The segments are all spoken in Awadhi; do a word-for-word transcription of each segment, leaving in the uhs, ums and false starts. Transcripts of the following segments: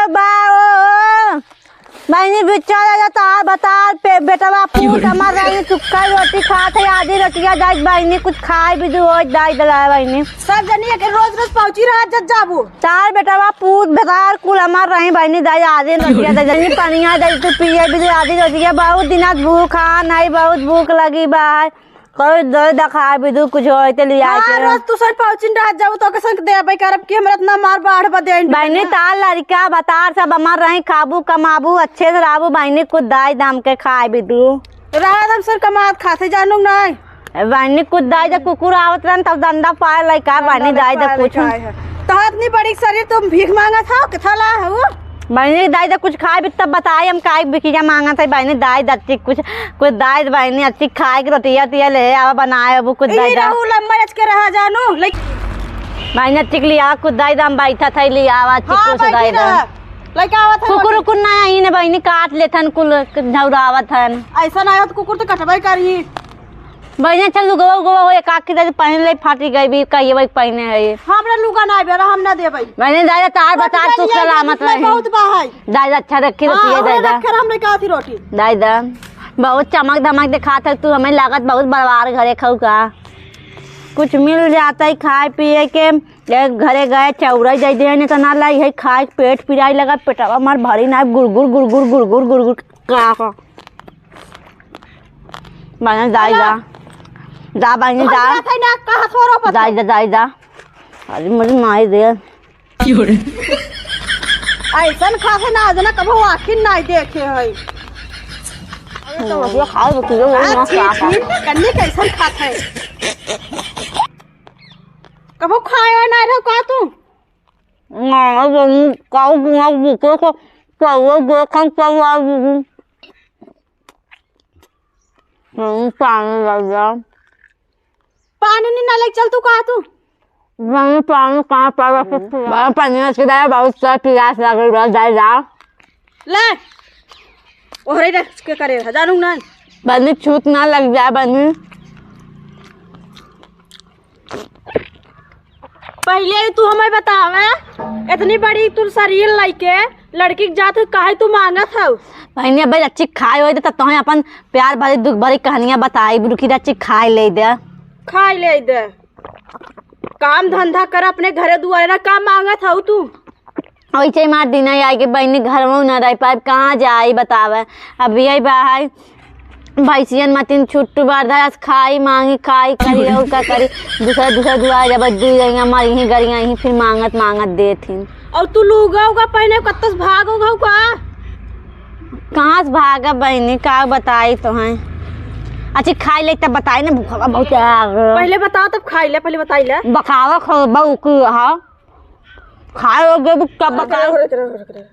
बाओ, बहिनी बिचारा जा तार बतार पे बेटवा पूत हमार रही सुक्खा रोटी खात है, आधी रोटिया दाई बहिनी कुछ खाए भी दू, दाई दला बहिनी। सब जनी एक रोज रोज पहुंची रहा जब जाबू। तार बेटवा पूत बतार कुल हमार रही बहिनी दाई आधी रोटिया दाई जनी पनिया दाई तू पिए भी दू आधी रोटिया। बहुत दिनात भूख आ नहीं, बहुत भूख लगी बा। कोई दे दखा भी दू कुछ होते लिया हाँ, के। रोज तू सर पहुंचिन रह जाऊ तो के संग देबे करब कि हमरा इतना मार बाढ़ बदे बहिनी। तार लड़का बतार सब हमार रही खाबू कमाबू अच्छे से रहबू बहिनी कुछ दाई दाम के खाए भी दू। रहा हम सर कमात खाते जानू नहीं। बहिनी कुछ दाई दे कुकुर आवत रहन तब डंडा पाए लइका बहिनी दाई दे कुछ। तो इतनी बड़ी शरीर तुम भीख मांगत हो किथा ला हो? बहिनी दाई दे कुछ खाए भी तब बताए हम काहे बिकिया मांगत है बहिनी दाई दे कुछ कुछ दाई बहिनी अच्छी खाए के रोटिया तिया ले आवा बनाए अब कुछ दाई दा। रहू लंबा अच के रहा जानू, लेकिन बहिनी अच्छी के लिया कुछ दाई दा हम बैठा था लिया आवा अच्छी हाँ, कुछ बैठी दाई दा। रहा। लइका आवत है कुकुर रोटी। उकुर ना आई ने बहिनी काट लेथन कुल झौरावत हन। ऐसा ना हो तो कुकुर तो कटबे करी। बहिनी अच्छा लुगवा उगवा हो एक आखी दाई पहन ले फाटी गई भी कहिए वही पहने है। हमरा लुगा ना बेरा हम ना देबे। बहिनी दाई दा तार बता तू सलामत रहे। बहुत बा है। दाई दा अच्छा रखी हाँ, रखिए दाई दा। रखे हम नहीं खाती रोटी। दाई दा। बहुत चमक धमक दिखात है तू, हमें लागत बहुत बरवार घरे खाऊ का। कुछ मिल जाता है खाए पिए के, एक घरे गए चौरा दे दे, नहीं तो ना लाई है खाए, पेट पिराई लगा, पेटवा मार भारी ना, गुड़गुड़, गुड़गुड़, गुड़गुड़, गुड़गुड़, का का। बहिनी दाई दा, दा बहिनी दा, हम जात है ना, कहाँ छोड़ो पता। दाई दा, दाई दा, अरे मुझे माई दे। ऐसन खासे ना जना कबो आखिर नहीं देखे है। अरे तो वही खाए बकी, वो आ, ना छी, खा छी, कन्नी कैसन खात है? कबो खाए ना रहो का तू? ना, वो काऊ बुआ बुके को, तो वो देखन तो आ, हम्म, पानी लग जा। पानी नहीं ना लेके चल तू कहा तू? बहिनी पानी कहाँ पर रखे थे? बहिनी पानी रख के दे, बहुत सा पियास लग रही है, जाए जा। ले। ओहरे रख के करे रह, जानू ना। बहिनी छूत ना लग जाए बहिनी। पहिले ही तू हमें बतावे, इतनी बड़ी तू शरीर लइके लड़की के जात काहे तू मांगत हऊ? बहिनी, अब बच्ची खाए होई त तोहे अपन प्यार भरी दुख भरी कहानियां बताई, बुड़की बच्ची खाए ले दे। खाए ले दे। काम धंधा कर अपने घरे दुआरे ना, का मांगत हऊ तू? वैसे ही मार दिन आई के बहिनी घर में ना रह पाए, कहाँ जाई बतावे। अब यही बा है भैंसियन मतिन छुट्टू बरदास खाई मांगी खाई करी और का करी। दूसरा दूसरा दुआरे जब दुई गईं मरी ही गरी ही फिर मांगत मांगत देत ही। और तू लूगा उगा पहने कत्तस भाग उगा का? कहाँ से भागा बहिनी, का बताई तोहें? अच्छी खाई ले तब बताई ना, भूखा बहुत है। पहले बताओ तब खाई ले, पहले बताई ले। बकावा खो बहू की हा। खाए हो गए तब बताओ। रुक, रुक, रुक, रुक।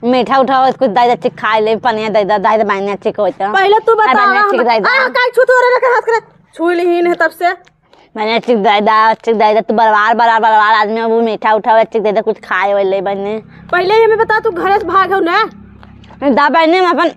मीठा उठा कुछ दाई दा चिक खाए ले, पनिया दाई दा, दाई दा बहिनी चिक होता। पहले तू बता, पनिया चिक दाई दा। आ, काई छू तू रे, रख हाथ करे। छू ली ही नहीं तब से। बहिनी चिक दाई दा, चिक दाई दा, तू बरवार, बरवार, बरवार आदमी, अब मीठा उठा चिक दाई दा, कुछ खाए वाले बहिनी। पहले ही हमें बता, तू घरे से भाग हो ना? दा बहिनी, हम अपन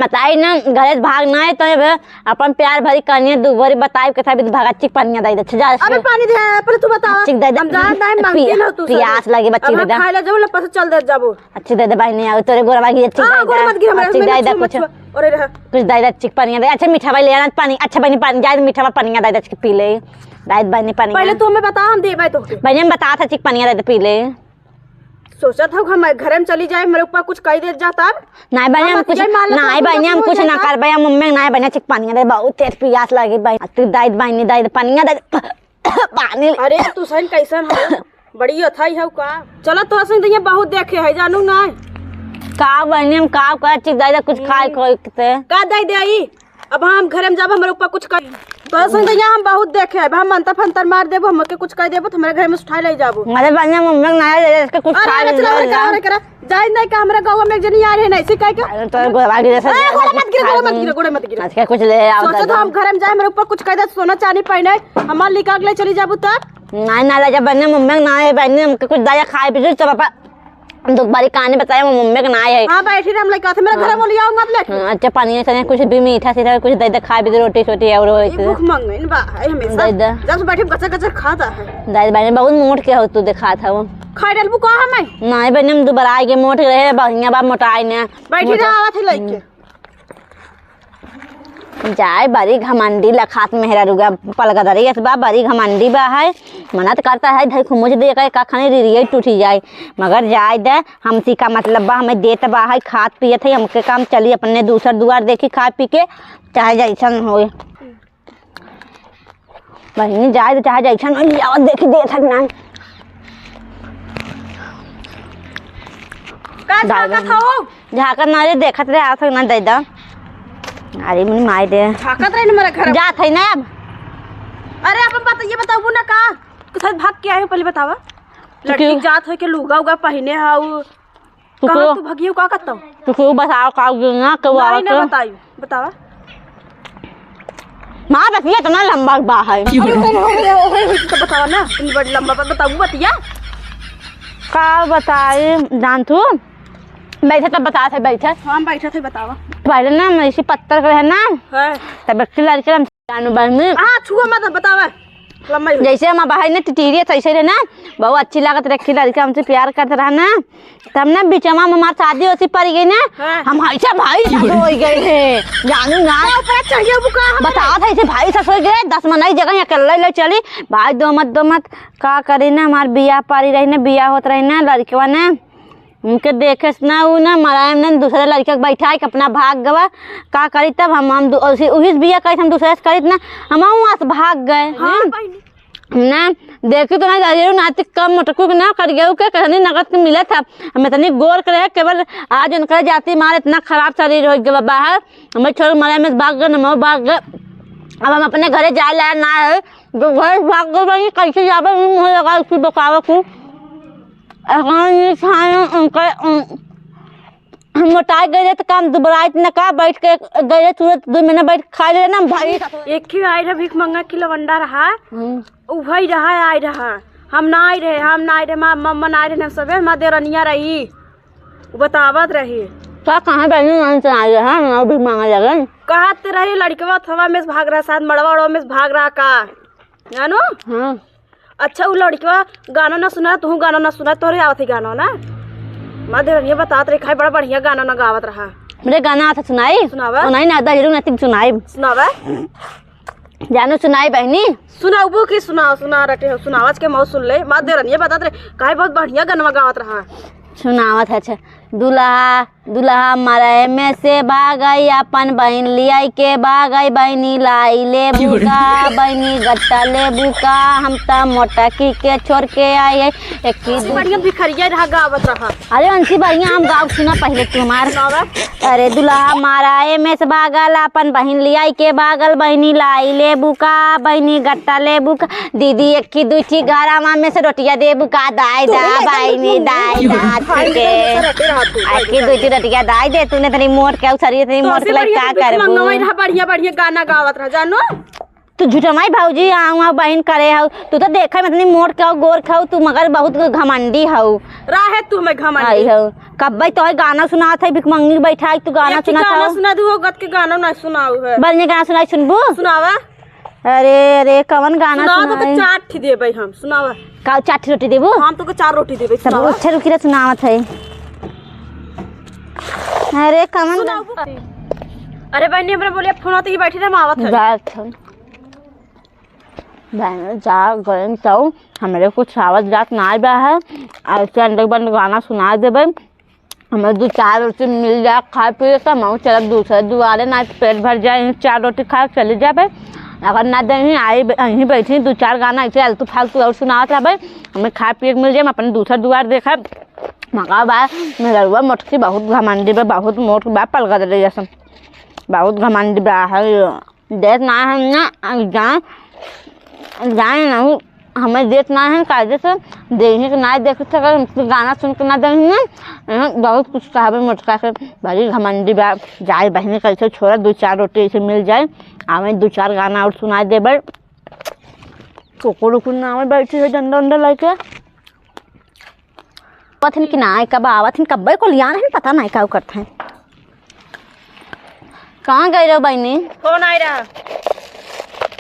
बताई ना, घरे से भाग ना है तो ये बे, अपन प्यार भरी कहानी दू बारी बताई, कथा भी भागा चिक पनिया दाई दा, जा। अबे पानी दे, पहले तू बता। चिक दाई दा। हम जान नहीं मांगती पि-, ना तू सब। पियास लगे बच्ची अब हम दाई दा। खाए ला जाबो, लपस चल दे जाबो। अच्छी दाई दा बहिनी, आओ तोरे गोरवा की चिक हाँ, दाई गोर दा। मत गिर, हमारे अच्छी में दाई दा छुआ मत कुछ। छुआ। अरे रहा। कुछ दाई दा चिक पनिया दाई, अच्छा मीठा भाई ले आना पानी, अच्छा बहिनी पानी, जा मीठा भाई पनिया दाई दा चिक पी ले। दाई दा बहिनी पनिया। पहले तू हमें बता, हम देबे तो। बहिनी हम बता था चिक पनिया दाई दा पी ले। सोचत हो हम घरे में चली जाए, मेरे ऊपर कुछ कह दे जा तब। नहीं बहिनी हम कुछ, नहीं बहिनी हम कुछ ना करबे, हम मम्मी नहीं बहिनी चिक पनिया दाई दा, बहुत तेज पियास लगी बहिनी। तू दाई दा बहिनी दाई दा पनिया दाई दा। पानी। अरे तू सही कैसन हो? बड़ी अथाई हो का? चलो तो सही तो ये बहुत देखे है जानू ना। का बहिनी हम का कर चिक दाई दा कुछ खाए हम्म। खोए के ते। का दाई दा आई? अब हम घर में जाब हमरे ऊपर कुछ कर। तो सही तो ये हम बहुत देखे है, हम मंतर फंतर मार देबो, हमके कुछ कह देबो तो हमरे घर में से उठा ले जाबो। अरे बहिनी हम मम्मी ना ले इसके कुछ अरे, खा अरे, ले चला, अरे, जा। अरे, करा। जाए नहीं का हमरा गाँव में एक जनी आ रही है ना, ऐसे कह के। अरे तो गोला गिरे से ए, गोला मत गिरे, गोला मत गिरे, गोला मत गिरे। आज के कुछ ले आओ सोचो तो दादा। हम घर में जाए, हमरे ऊपर कुछ कह दे, सोना चांदी पहने, हमार लिखा के ले चली जाबू तब। नहीं ना ले जा बहिनी, मम्मी ना है बहिनी, हमके कुछ दया खाए पी सब पापा। हम तो बारी कहानी बताए, वो मम्मी के नाई है। हाँ, बैठी रहे, हम लइका थे, मेरे घर हाँ। बोलिया, मत लेके। हाँ, अच्छा, पानी ऐसा नहीं, कुछ भी मीठा सीठा, कुछ दे दे, खाए भी दे, रोटी सोटी और ये रोटी। भूख मंगे, बा, है हमेशा। दे दे। जब से बैठी, गचर गचर खाता है। दाई बहनी, बहुत मोट के हो तू, दिखात हो। खाए डालबू का हमें? नहीं बहनी, हम दोबारा आएंगे, मोट रहे, बढ़िया बा, मोटाई ना। बैठी मोटा। रहा, आवत है लइके। जाए, बड़ी घमंडी लखात मेहरारू गा, पलगदरी एस बा, बड़ी घमंडी बा है। मनत करता है, धई खुमुच दे के का खानी रिरिये टूटी जाए, मगर जाए दे, हमसी का मतलब बा, हमें देत बा है, खात पियत है, हमके काम चली, अपने दूसर दुआर देखी, खा पी के, चाहे जैसन होए। बहिनी, जाए दे, चाहे जैसन होए, लियावत देखी, देत है कि नाहीं। का दादा झाँकत हऊ? झाँकत ना रे, देखत रहे, आवत है ना, दे दा। अरे, मुनी माई दे। झाँकत रहे ना मेरे घर। जात है ना अब। अरे, अपन बात ये बताबू ना का? किधर भाग के आए हो, पहले बतावा। तो लड़की क्यों? जात हो के लुगा उगा पहिने हऊ। तू कहाँ क्यों? तू भगियो का करता? तू क्यों बताओ का गिरना के नहीं, बात? नहीं बताई, बतावा। माँ, बस ये इतना लंबा बा है। अरे, अरे, अरे, अरे, अरे, तो बतावा ना, इतनी बड़ी लंबा बात बताऊ बतिया। का बताई, जान तू? बैठे तब बता थे, बैठे। हाँ, बैठे थे, बतावा। पहले ना, मैं इसी पत्थर के रहे ना, हाँ। तब एक लड़के हम जानू बहनी। हाँ, छुआ मत, बतावा। लंबा ही हो। जैसे हम बहन ने टिटिरिया, तैसे रहे ना, बहुत अच्छी लागत रखी लड़का, हमसे प्यार करत रहा ना। तब ना बिचवा में हमार शादी ओसी पड़ गई ना, हाँ। हम ऐसे भाई सास हो गए हैं, जानू ना। का ऊपर चढ़िया बुका हम बताओ था, ऐसे भाई सास हो गए, दस मनई जगह अकेले ले चली, भाई दो मत, दो मत, का करी ना, हमार बियाह पारी रही ना, बियाह होत रही ना, लड़कवा ने उनके देखे से ना, उ ना मराए में ना, दूसरे लड़का के बैठा के अपना भाग गवा, का करी तब हम, हम दू-, उसी, उही से बियाह करी, हम दूसरे से करी ना, हम वहाँ से भाग गए। हाँ, हम्म। बहिनी। ना, देखी तो ना, जाइए नाती कम मोटकू के ना, करियऊ के, कहनी नगद के मिला था। हम इतनी गोर के रहे, केवल आज उनका जाति मार इतना खराब शरीर हो गया बाहर। हमें छोड़ मरे में भाग गए, हम भाग गए। अब हम अपने घरे जाए ला ना है, जो घर भाग गए, भाई, कैसे जाबे, मुँह लगा उसी बकावा को। अगर ये खाए उनका, उन-, हम मोटाए गए तो काम दुबराइत न का, बैठ के गए तुरंत दो महीना बैठ के खा ले ना भाई। एक ही आई रहा भीख मंगा की लवंडा रहा, हम्म। उहई रहा, आई रहा। हम ना आई रहे, हम ना आई रहे, माँ, मम्मा ना आई रहे, हम सबे, माँ देवरनिया रही। उ बतावत रही। का कहाँ बहनी नाम से आई रहा, हम भी मांगा लगे। कहत रही लड़कवा थवा में से भाग रहा, शायद मड़वा उड़वा में से भाग रहा का। जानो? हाँ। अच्छा, उ लड़कवा गाना ना सुना, तू गाना ना सुना, तोरे आवत है गाना ना? माँ देवरनिया बतात रही, खाई बड़ा बढ़िया गाना ना गावत रहा। मेरे गाना आता सुनाई? सुनावा। ओ नहीं ना, दहिरू ना तिक सुनाई। सुनावा। जानो सुनाई बहनी? सुनाबू की सुनाओ, सुना रटे हो, सुनावज के मौत सुन ले। माँ देवरनिया बतात रहे, काहे बहुत बढ़िया गनवा गावत रहा। सुनावत है, अच्छा। दुल्हा, दुल्हा मरे में से भागई, अपन बहिन लियाई के भागई, बहिनी लाई लेबू का, बहिनी गट्टा लेबू का, हम त मोटकी के छोड़ के आई है, एक ही अंशी दू बढ़िया भिखरिया रहा, गावत रहा। अरे अंशी बढ़िया, हम गाँव सुना पहले तू हमार। सुनावा। अरे दुल्हा मारा एमे से भागल, अपन बहिन लियाई के भागल, बहिनी लाई लेबू का, बहिनी गट्टा लेबू का, दीदी एक ही दुई ठी घरामा में से रोटिया देबू का, दाई दा, बहिनी दाई दा, तुके। एक ही दुई ठी रोटिया दाई दे, तूने इतनी मोट के उछरी, इतनी मोट के लाइक का करबू? बढ़िया, बढ़िया गाना गावत रहा, जानो? तू झूठमाई भौजी, आऊँ, आऊँ बहिन करे हऊ। तू तो देखे में इतनी मोट के हऊ, गोर के हऊ, तू मगर बहुत घमंडी हऊ। राहे तू हमें घमंडी। आई हऊ। कब्बे तोहे गाना सुनात है, भिखमंगी बैठा है, तू गाना एक ठे सुनात गाना हऊ। सुना दू, गत के गाना ना सुनाऊ है। बढ़िया गाना सुनाई, सुनबू? सुनावा। अरे, अरे, कवन गाना सुनावा तो सुनाई? चार ठी देबै हम, सुनावा। का चार ठी रोटी देबू? हम तो के चार रोटी देबै, तब सुनावा। अच्छा रुकी रे, सुनावत है। अरे, कवन सुनावा। अरे बहनी, हमरा बोलिए, फोन आते ही बैठी रहे, हम आवत है। जात है। बहन जा गए तो हमरे कुछ आवत जात ना बा है। ऐसे अंडे बंद गाना सुना देबे, हमें दो चार रोटी मिल जाए खाए पिए तो हम चलब दूसरे दुआरे, ना तो पेट भर जाए, यहीं चार रोटी खा के चली जाबे। अगर ना दे आई, यहीं बैठी दो चार गाना ऐसे आलतू फालतू और सुनावत रहबे, हमें खाए पिए के मिल जाए, हम अपन दूसरा दुआर देखब। मगा बा मेहररुआ मोटकी बहुत घमंडी बा, बहुत मोट बा, पलगत रही जैसन, बहुत घमंडी बा है। देत ना हम ना, अब जान, जान ना, हमें देत ना है, कायदे से देही के ना देख सके, हमसे गाना सुन के ना देही ना, यहाँ बहुत कुछ कहबे मोटका से, बड़ी घमंडी बा, जाए बहनी कैसे छोड़ा, दो चार रोटी ऐसे मिल जाए, आवे दो चार गाना और सुना देबे, कुकुर उकुर ना आवे, बैठी है डंडा उंडा लेके। आवत हन कि ना, कब आवत हन, कब्बे को लिया नहीं, पता नहीं का करत हैं। कहाँ गए रहो बहिनी? फोन आए रहा।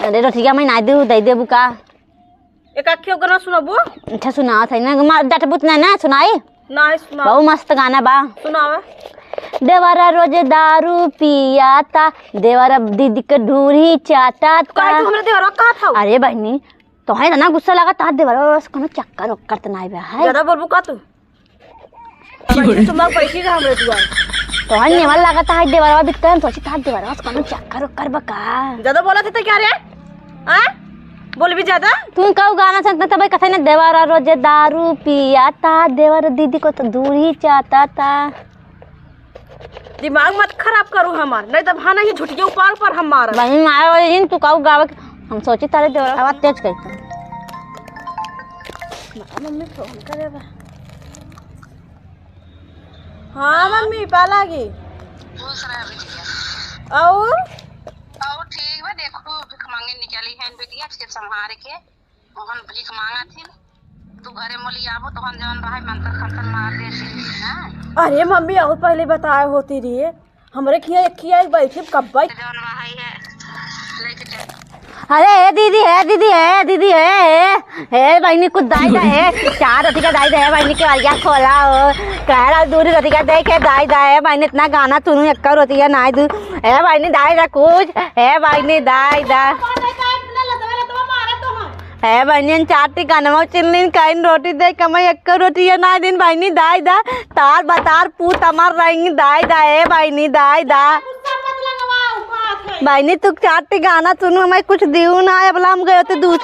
अरे रोटिया मैं नाई दू, दे देबू का? एक आखियो गाना सुनाबू? अच्छा सुनावत है ना, मार डटबुत नहीं ना सुनाई। नहीं सुनाओ। बहुत मस्त गाना बा। सुनाओ। देवरा रोज दारू पियाता, देवरा दीदी के ढूढ़ी चाटाता। काहे तू हमरे देवरा कहा था? अरे बहिनी, तोहे इतना गुस्सा लगा, तार देवरा बस कोनो चक्कर ओक्कर त नाई बा है। ज्यादा बोलबू का तू? की हो रे? तुम लोग बैठी रहा हमरे दुआर। तोहे नेवल लगा, तार देवरा बिकते हम सोची तार देवरा बस कोनो चक्कर ओक्कर बा का? ज्यादा बोला थे तो क्या रे? आ? बोलबी ज्यादा? तू कहू गाना सुनता तब कथे ना, देवरा रोज दारू पियाता, देवरा दीदी को तो दूरी चाहता था। दिमाग मत खराब करू हमार, नहीं तब हाँ नहीं झुटिया ऊपर ऊपर हम मारब। बहिनी मारे वाली दिन तू कहू गावे के, हम सोची तारे देवरा आवाज तेज करी तो। मम्मी फोन करे बा। हाँ मम्मी, पा लागी। खुश रह बिटिया। और? और ठीक बा, देखू भिख मांगे निकली है बिटिया, के संभार के। ओहन भीख मांगा थी, तू घरे मोली आबो, तोहन जवन रहे मंतर खंतर मार दे थी, हाँ? अरे मम्मी, और पहले बताए होती रही, हमरे खिया एक खिया एक बैठी कब्बे। जवन रहे है, लेके चल। अरे ए दीदी, ए दीदी, ए दीदी, ए, ए, ए बहिनी कुछ दाई दा, ए, चार रोटी का दाई दा, ए बहिनी के अरिया खोला हो, कह रहा दूरी रोटी का दे के दाई दा, ए बहिनी इतना गाना सुनू, एक रोटी का नाई दू, ए बहिनी दाई दा कुछ, ए बहिनी दाई दा। ए बहिनी, हम चार ठी गानवा चिल्लिन, काइन रोटी दे, कमाई एक्को रोटी ये ना दिन, बहिनी, दाई दा, तार बतार पूत हमार रहेंगी, दाई दा, ए बहिनी, दाई दा। बहिनी, तू चार ठी गाना सुनू, हमें कुछ दियो ना, अबला हम गए होते दूध,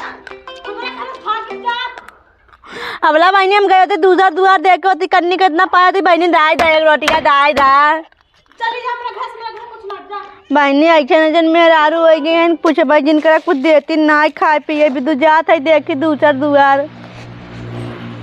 अबला बहिनी, हम गए होते दूसर दुआर देखे होती, कन्नी कितना पाया थी, बहिनी, दाई दा, एक रोटी का दाई दा। चली जा, अपना घर से, मेरा घर कुछ मत जा। बहिनी, ऐसे न जन मेहरारू हो गए हैं, पूछे भाई, जिनकरा कुछ देती ना, खाए पिए भी दू जात है, देखी दूसर दुआर।